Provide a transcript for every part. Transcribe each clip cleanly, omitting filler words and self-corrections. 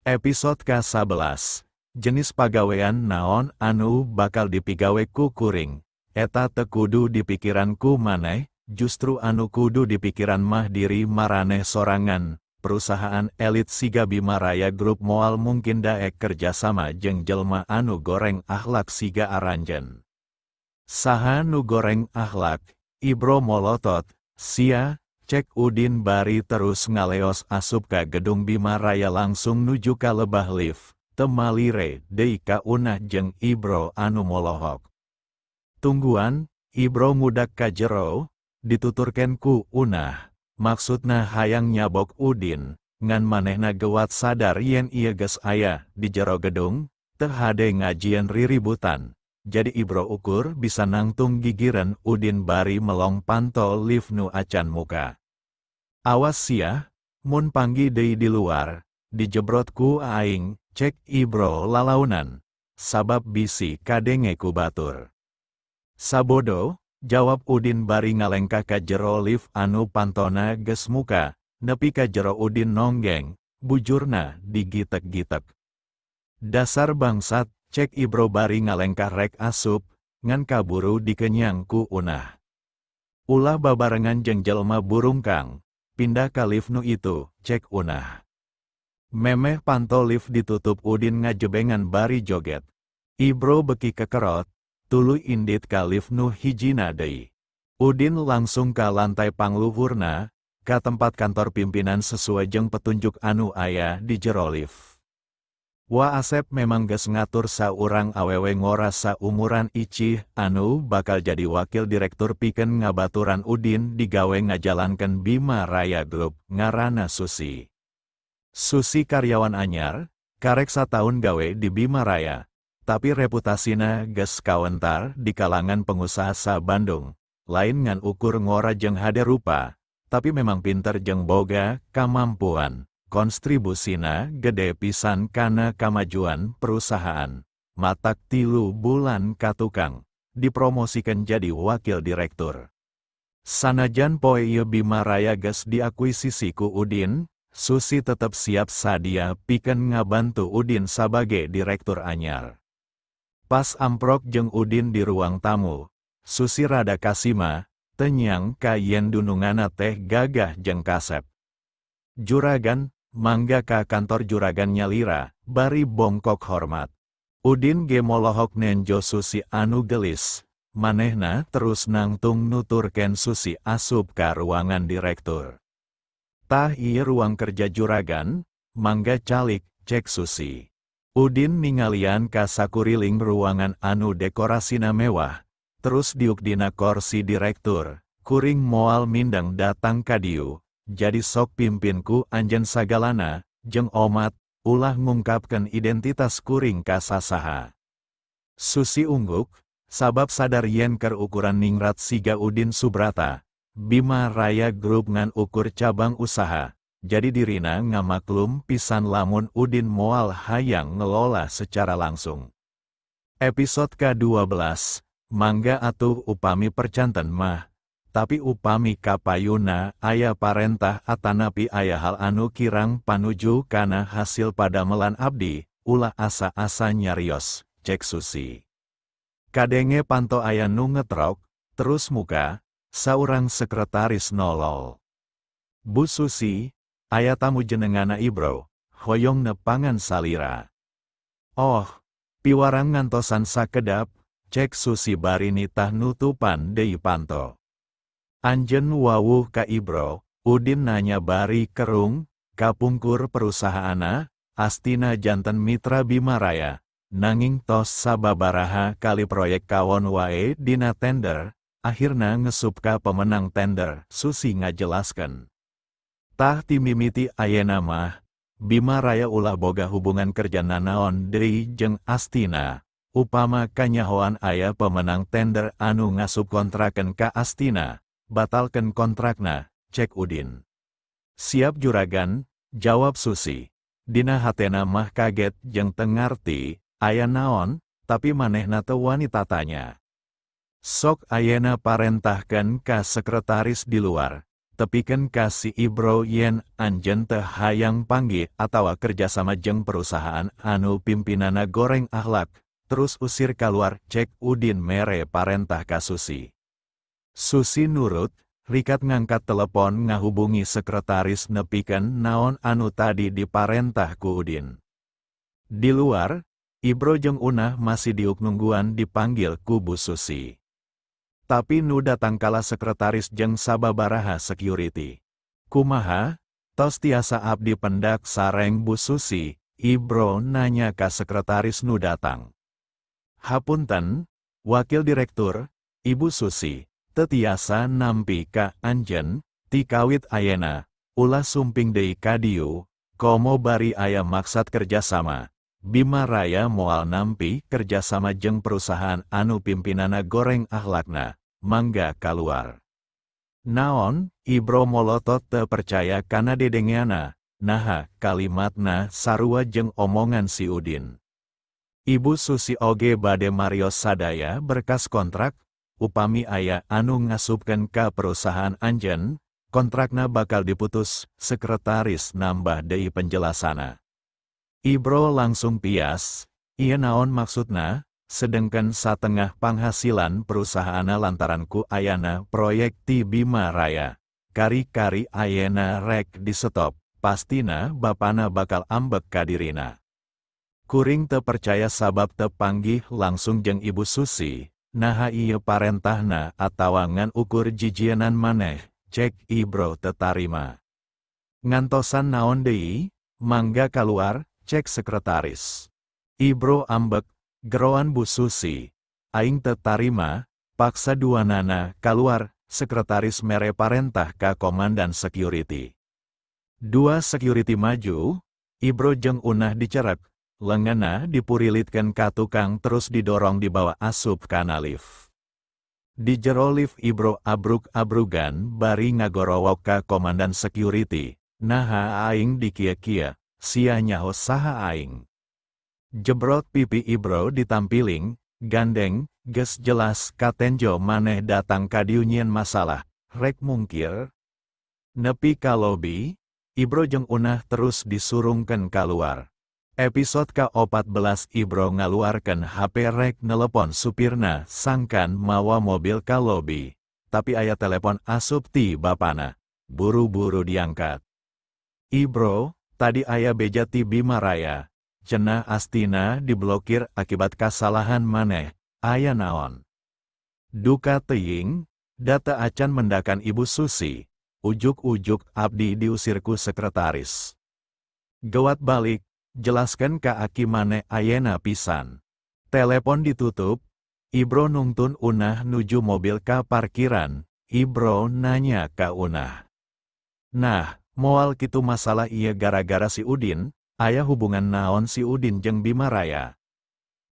Episode ka-11, jenis pagawean naon anu bakal dipigawe ku kuring, eta teu kudu dipikiran ku maneh, justru anu kudu dipikiran mah diri maraneh sorangan. Perusahaan elit siga Bima Raya Group moal mungkin daek kerjasama jeung jelma anu goreng akhlak siga aranjeun. Saha nu goreng akhlak? Ibro molotot, sia, cek Udin bari terus ngaleos asup ka gedung Bima Raya langsung nuju ka lebah lift, temalire deui ka Unah jeung Ibro anu molohok. Tungguan, Ibro ngudak ka jero, dituturkeun ku Unah, maksudna hayang nyabok Udin, ngan manehna gewat sadar yen ieu geus aya di jero gedung, teu hade ngajieun riributan. Jadi Ibro ukur bisa nangtung gigiran Udin bari melong panto lift nu acan muka. Awas sia, mun panggi deui di luar, dijebrot ku aing, cek Ibro lalaunan, sabab bisi kadenge ku batur. Sabodo, jawab Udin bari ngalengkah ka jero lift anu pantona geus muka, nepi ka jero Udin nonggeng, bujurna digitek-gitek. Dasar bangsat, cek Ibro bari ngalengkah rek asup, ngan kaburu dikenyang ku Unah. Ulah babarengan jeung jelma burungkang, pindah ka lift nu itu, cek Unah. Memeh panto lift ditutup Udin ngajebengan bari joget. Ibro beki kekerot, tuluy indit ka lift nu hijina deui. Udin langsung ka lantai pangluhurna, ka tempat kantor pimpinan sesuai jeung petunjuk anu aya di jero lift. Wa Asep memang geus ngatur saurang awewe ngora saumuran Icih anu bakal jadi wakil direktur pikeun ngabaturan Udin digawe ngajalankeun Bima Raya Group ngaranna Susi. Susi karyawan anyar, karek sataun gawe di Bima Raya, tapi reputasina geus kawentar di kalangan pengusaha sa Bandung, lain ngan ukur ngora jeung hade rupa, tapi memang pinter jeung boga kamampuan. Kontribusina gede pisan kana kamajuan perusahaan, matak 3 bulan katukang, dipromosikan jadi wakil direktur. Sanajan poe ieu Bima Raya geus diakuisisi ku Udin, Susi tetep siap sadia pikeun ngabantu Udin sabage direktur anyar. Pas amprok jeung Udin di ruang tamu, Susi rada kasima, teu nyangka yen dunungana teh gagah jeung kasep. Juragan, mangga ka kantor juragan nyalira, bari bongkok hormat. Udin ge molohok nenjo Susi anu gelis, manehna terus nangtung nuturkeun Susi asup ka ruangan direktur. Tah ieu ruang kerja juragan, mangga calik, cek Susi. Udin ningalian ka sakuriling ruangan anu dekorasina mewah, terus diuk dina korsi direktur, kuring moal mindeng datang ka dieu. Jadi sok pimpinku anjen sagalana, jeung omat, ulah ngungkapkeun identitas kuring ka sasaha. Susi ungguk, sabab sadar yen keur ukuran ningrat siga Udin Subrata, Bima Raya Group ngan ukur cabang usaha, jadi dirina ngamaklum pisan lamun Udin moal hayang ngelola secara langsung. Episode ke-12, mangga atuh upami percanten mah. Tapi upami kapayuna aya parentah atanapi aya hal anu kirang panuju kana hasil padamelan abdi, ulah asa-asa nyarios, cek Susi. Kadenge panto aya nu ngetrok, terus muka, saurang sekretaris nolol. Bu Susi, aya tamu jenengana Ibro, hoyong nepangan salira. Oh, piwarang ngantosan sakedap, cek Susi bari nitah nutupan deui panto. Anjen wawuh ka Ibro, Udin nanya bari kerung, kapungkur perusahaana, Astina janten mitra Bima Raya, nanging tos sababaraha kali proyek kawon wae dina tender, akhirna ngesup ka pemenang tender, Susi ngajelaskeun. Tah timimiti ayena mah, Bima Raya ulah boga hubungan kerja nanaon deui jeung Astina, upama kanyahoan aya pemenang tender anu ngasubkontrakeun ka Astina, batalkan kontrakna, cek Udin. Siap juragan, jawab Susi. Dina hatena mah kaget jeung teu ngarti, aya naon, tapi manehna teu wani tatanya. Sok ayena parentahkeun ka sekretaris di luar, Tepikeun ka si Ibro yen anjeun teu hayang panggih atawa kerjasama jeung perusahaan anu pimpinanna goreng akhlak, terus usir kaluar, cek Udin mere parentah ka Susi. Susi nurut, rikat ngangkat telepon ngahubungi sekretaris nepikeun naon anu tadi diparentah ku Udin. Di luar, Ibro jeung Unah masih diuk nungguan dipanggil ku Bu Susi. Tapi nu datang kala sekretaris jeung sababaraha security. Kumaha, tos tiasa abdi pendak sareng Bu Susi, Ibro nanya ka sekretaris nu datang. Hapunten, wakil direktur, Ibu Susi, teu tiasa nampi ka anjeun, ti kawit ayena, ulah sumping deui ka dieu, komo bari aya maksad kerjasama. Bima Raya moal nampi kerjasama jeung perusahaan anu pimpinanna goreng akhlakna, mangga kaluar. Naon, Ibro molotot teu percaya kana dedengeana, naha kalimatna sarua jeung omongan si Udin. Ibu Susi oge bade marios sadaya berkas kontrak, upami aya anu ngasupkeun ka perusahaan anjeun, kontrakna bakal diputus, sekretaris nambah deui penjelasana. Ibro langsung pias, ieu naon maksudna, sedengkeun satengah panghasilan perusahaanna lantaran ku ayana proyek ti Bima Raya. Kari-kari ayena rek disetop, pastina bapana bakal ambek ka dirina. Kuring teu percaya sabab teu panggih langsung jeung Ibu Susi, naha ieu parentahna atawa ngan ukur jijienan maneh, cek Ibro teu tarima. Ngantosan naon deui, mangga kaluar, cek sekretaris. Ibro ambek, geroan Bu Susi, aing teu tarima, paksa duanana kaluar, sekretaris mere parentah ka komandan security. Dua security maju, Ibro jeung Unah dicerek, lenganna dipurilitkeun ka tukang terus didorong dibawa asup kana lift. Di jero lift Ibro abruk-abrugan bari ngagorowok ka komandan security, naha aing dikieu-kieu, sia nyaho saha aing. Jebrot pipi Ibro ditampiling, gandeng, geus jelas katenjo maneh datang ka dieu nyieun masalah, rek mungkir. Nepi ka lobi, Ibro jeung Unah terus disurungkeun kaluar. Episode ka-14 Ibro ngaluarkeun HP rek nelepon supirna sangkan mawa mobil ka lobi, tapi aya telepon asup ti bapana, buru-buru diangkat. Ibro, tadi aya beja ti Bima Raya, cenah astina diblokir akibat kasalahan maneh, aya naon. Duka teuing, data acan mendakan Ibu Susi, ujuk-ujuk abdi diusirku sekretaris. Gewat balik, jelaskan ka aki maneh ayena pisan. Telepon ditutup, Ibro nungtun Unah nuju mobil ka parkiran, Ibro nanya ka Unah. Nah, moal kitu masalah ieu gara-gara si Udin, aya hubungan naon si Udin jeung Bima Raya.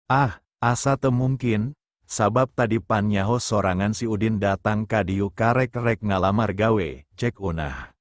Ah, asa teu mungkin, sabab tadi pan nyaho sorangan si Udin datang ka dieu karek-rek ngalamar gawe, cek Unah.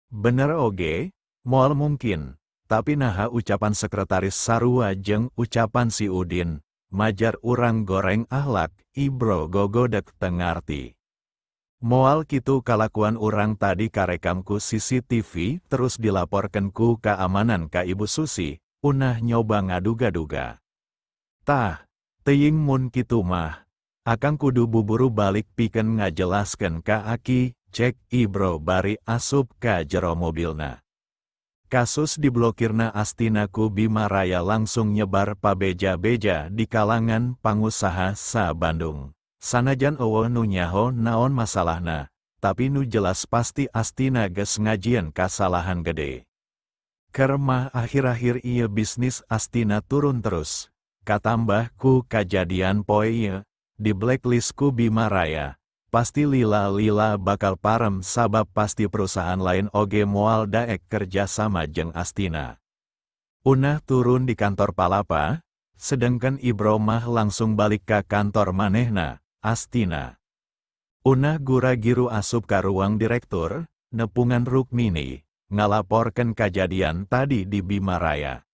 Bener oge, moal mungkin, tapi naha ucapan sekretaris sarua jeung ucapan si Udin, majar urang goreng akhlak, Ibro gogodek teu ngarti. Moal kitu kalakuan urang tadi karekam ku CCTV terus dilaporkan ku keamanan ka Ibu Susi, Unah nyoba ngaduga-duga. Tah, teuing mun kitu mah, akang kudu buburu balik pikeun ngajelaskeun ka aki, cek Ibro bari asup ka jero mobilna. Kasus diblokirna astina ku Bima Raya langsung nyebar pabeja-beja di kalangan pangusaha sa Bandung. Sanajan eueuh nu nyaho naon masalahna, tapi nu jelas pasti astina geus ngajieun kasalahan gede. Keur mah akhir-akhir ieu bisnis astina turun terus, katambah ku kajadian poe ieu, di blacklist ku Bima Raya, pasti lila-lila bakal parem sabab pasti perusahaan lain oge moal daek kerjasama jeung astina. Unah turun di kantor Palapa, sedangkan Ibro mah langsung balik ka kantor manehna, Astina. Unah gura-giru asup ka ruang direktur, nepungan Rukmini, ngalaporkeun kajadian tadi di Bima Raya.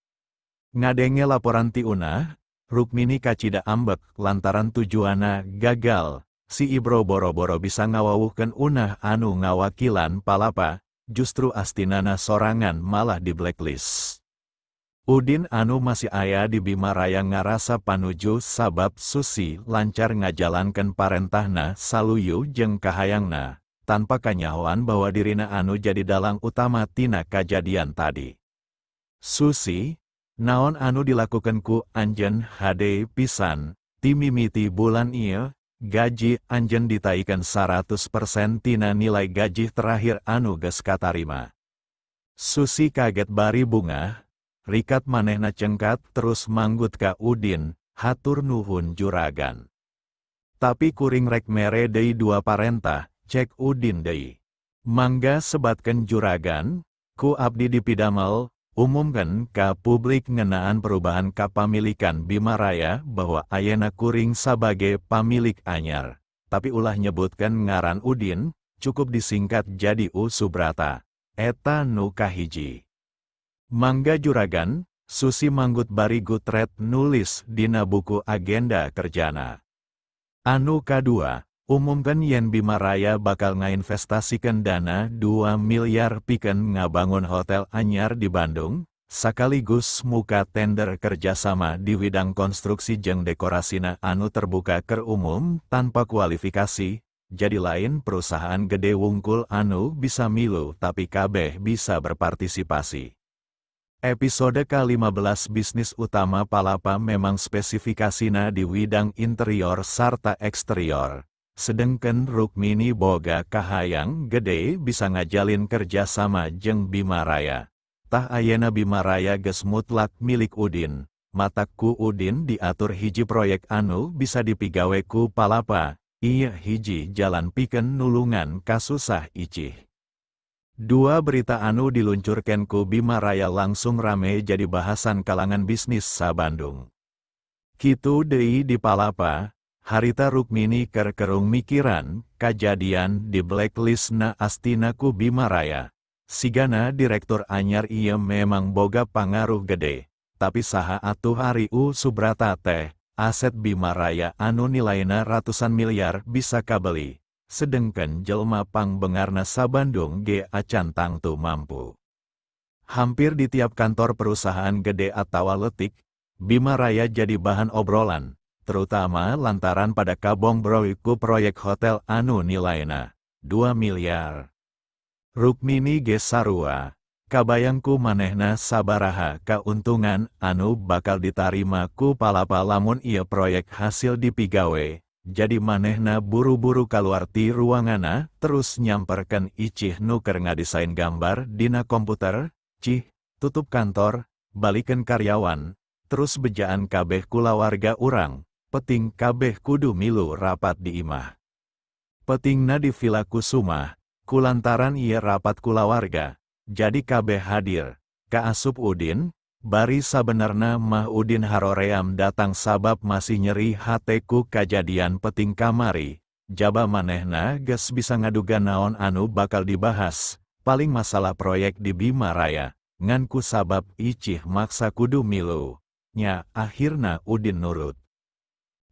Ngadenge laporan ti Unah, Rukmini kacida ambek lantaran tujuana gagal, Si Ibro boro-boro bisa ngawawuhkeun unah anu ngawakilan Palapa, justru astinana sorangan malah di blacklist. Udin anu masih aya di Bima Raya ngarasa panuju sabab Susi lancar ngajalankeun parentahna saluyu jeung kahayangna, tanpa kanyahoan bahwa dirina anu jadi dalang utama tina kajadian tadi. Susi, naon anu dilakukan ku anjeun hade pisan, ti mimiti bulan ieu, gaji anjeun ditaikan 100% tina nilai gaji terakhir anu geus katarima. Susi kaget bari bungah, rikat manehna cengkat terus manggut ka Udin, hatur nuhun juragan. Tapi kuring rek mere deui dua parentah, cek Udin deui. Mangga sebatkeun juragan, ku abdi dipidamel, umumkan ka publik ngenaan perubahan kapamilikan Bima Raya bahwa ayana kuring sabage pamilik anyar. Tapi ulah nyebutkan ngaran Udin, cukup disingkat jadi U Subrata. Eta nu kahiji. Mangga juragan, Susi manggut bari gutret nulis dina buku agenda kerjana. Anu kadua, umumkan yen Bima Raya bakal ngainvestasikan dana 2 miliar pikeun ngabangun hotel anyar di Bandung, sekaligus muka tender kerjasama di bidang konstruksi jeung dekorasina anu terbuka ke umum tanpa kualifikasi, jadi lain perusahaan gede wungkul anu bisa milu tapi kabeh bisa berpartisipasi. Episode ke-15 bisnis utama Palapa memang spesifikasina di bidang interior sarta eksterior. Sedengken Rukmini boga kahayang gede bisa ngajalin kerjasama jeung Bima Raya. Tah ayena Bima Raya geus mutlak milik Udin, matak ku Udin diatur hiji proyek anu bisa dipigawe ku Palapa, ieu hiji jalan pikeun nulungan kasusah icih. Dua berita anu diluncurkan ku Bima Raya langsung rame jadi bahasan kalangan bisnis sa Bandung. Kitu deui di Palapa, harita Rukmini kerkerung mikiran, kajadian di blacklist na astina ku Bima Raya. Sigana direktur anyar ieu memang boga pangaruh gede, tapi saha atuh ari U Subrata teh, aset Bima Raya anu nilaina ratusan miliar bisa kabeli, sedengkeun jelma pangbengarna sa-Bandung ge acan tangtu mampu. Hampir di tiap kantor perusahaan gede atawa letik, Bima Raya jadi bahan obrolan, terutama lantaran pada kabong ku proyek hotel anu nilaina 2 miliar. Rukmini ge sarua, kabayangku manehna sabaraha kauntungan anu bakal ditarima ku Palapa lamun ieu proyek hasil dipigawe, jadi manehna buru-buru kaluar ti ruangana terus nyamperkeun icih nu keur ngadesain gambar dina komputer, cih, tutup kantor, balikeun karyawan, terus bejaan kabeh kulawarga urang. Peting kabeh kudu milu rapat di imah. Petingna di Villa Kusuma, kulantaran ieu rapat kulawarga, jadi kabeh hadir. Kaasup Udin, bari sabenerna mah Udin haroream datang sabab masih nyeri hate ku kajadian peting kamari, jaba manehna geus bisa ngaduga naon anu bakal dibahas, paling masalah proyek di Bima Raya, ngan ku sabab icih maksa kudu milu. Nya akhirna Udin nurut.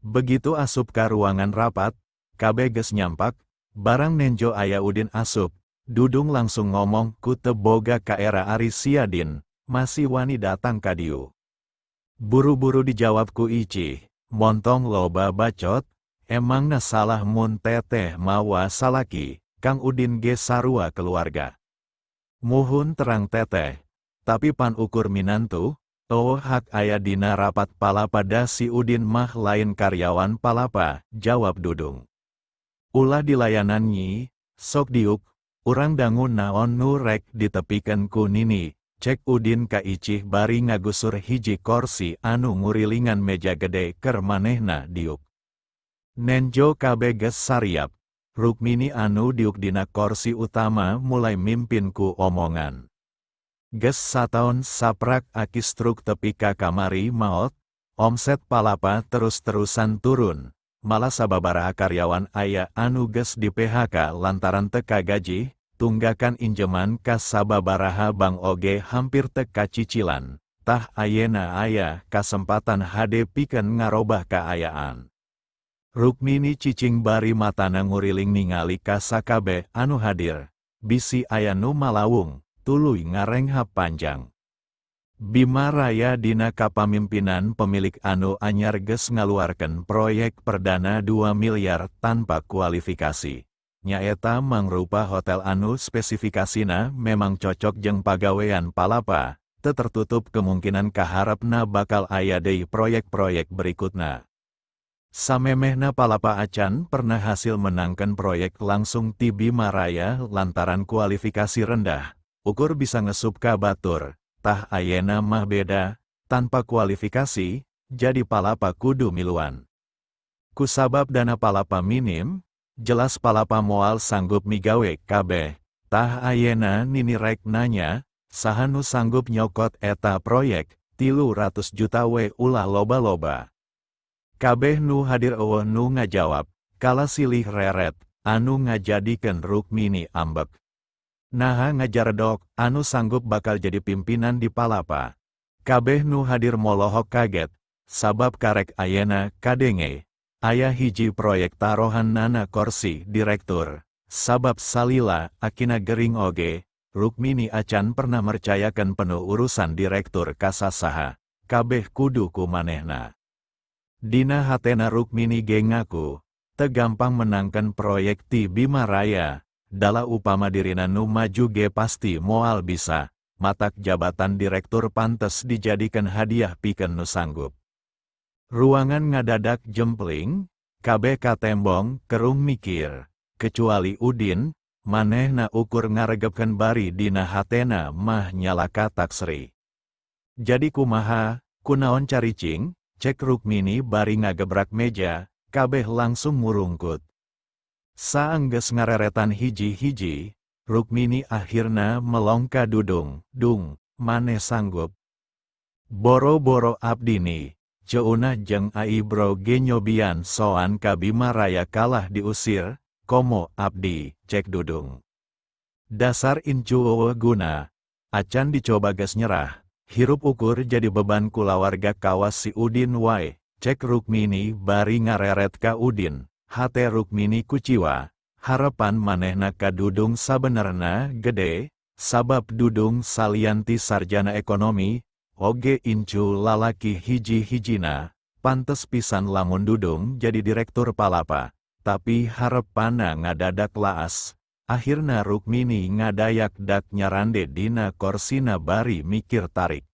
Begitu asup ka ruangan rapat, kabeh geus nyampak, barang nenjo aya Udin asup, Dudung langsung ngomong ku teu boga kaera ari sia Din, masih wani datang ka dieu. Buru-buru dijawab ku Icih, montong loba bacot, emangna salah mun teteh mawa salaki, Kang Udin ge sarua keluarga. Muhun terang teteh, tapi pan ukur minantu, oh hak aya dina rapat Palapa da si Udin mah lain karyawan Palapa, jawab Dudung. Ulah dilayanan nyi, sok diuk, urang dangu naon nu rek ditepikan ku nini, cek Udin ka Icih bari ngagusur hiji korsi anu ngurilingan meja gede keur manehna diuk. Nenjo kabeh geus sariap, Rukmini anu diuk dina korsi utama mulai mimpin ku omongan. Geus sataun saprak aki struk tepi ka kamari maot, omset Palapa terus-terusan turun, malah sababaraha karyawan aya anu geus di PHK lantaran teu kagaji, tunggakan injeman ka sababaraha bank oge hampir teu kacicilan, tah ayeuna aya kasempatan hade pikeun ngarobah kaayaan. Rukmini cicing bari matana nguriling ningali ka sakabeh anu hadir, bisi aya nu malawung, tuluy ngarenghap panjang. Bima Raya dina kapamimpinan pemilik anu anyar geus ngaluarkeun proyek perdana 2 miliar tanpa kualifikasi. Nyaeta mangrupa hotel anu spesifikasina memang cocok jeung pagawean Palapa, teu tertutup kemungkinan kaharepna bakal aya deui proyek-proyek berikutna. Samemehna Palapa acan pernah hasil menangkan proyek langsung ti Bima Raya lantaran kualifikasi rendah, ukur bisa ngesup ka batur, tah ayena mah beda, tanpa kualifikasi, jadi Palapa kudu miluan. Kusabab dana Palapa minim, jelas Palapa moal sanggup migawe kabeh, tah ayena nini rek nanya, saha nu sanggup nyokot eta proyek, 300 juta we ulah loba-loba. Kabeh nu hadir eueuh nu ngajawab, kala silih reret, anu ngajadikeun Rukmini ambek. Naha ngajaredok, anu sanggup bakal jadi pimpinan di Palapa. Kabeh nu hadir molohok kaget, sabab karek ayena kadenge, aya hiji proyek tarohan nana korsi direktur, sabab salila akina gering oge, Rukmini acan pernah mercayakan penuh urusan direktur kasasaha, kabeh kudu ku manehna. Dina hatena Rukmini ge ngaku, teu gampang menangkan proyek ti Bima Raya, dala upama dirina nu maju ge pasti moal bisa, matak jabatan direktur pantes dijadikan hadiah pikeun nu sanggup. Ruangan ngadadak jempling, kabeh katembong kerung mikir, kecuali Udin, manehna ukur ngaregepkeun bari dina hatena mah nyalaka taksri. Jadi kumaha, kunaon caricing? Cek Rukmini bari ngagebrak meja, kabeh langsung murungkut. Saenggeus ngareretan hiji-hiji, Rukmini akhirna melongka Dudung, "Dung, maneh sanggup?" "Boro-boro abdini, Ceuna jeung Aibro ge nyobian soan ka Bima Raya kalah diusir, komo abdi," cek Dudung. "Dasar incu eueuh guna, acan dicoba geus nyerah. Hirup ukur jadi beban kulawarga kawas si Udin wae," cek Rukmini bari ngareret ka Udin. Hate Rukmini kuciwa, harapan manehna ka Dudung sabenerna gede, sabab Dudung salianti sarjana ekonomi, oge incu lalaki hiji-hijina, pantes pisan lamun Dudung jadi direktur Palapa, tapi harepana ngadadak laas. Akhirna Rukmini ngadayak dak nyarande dina korsina bari mikir tarik.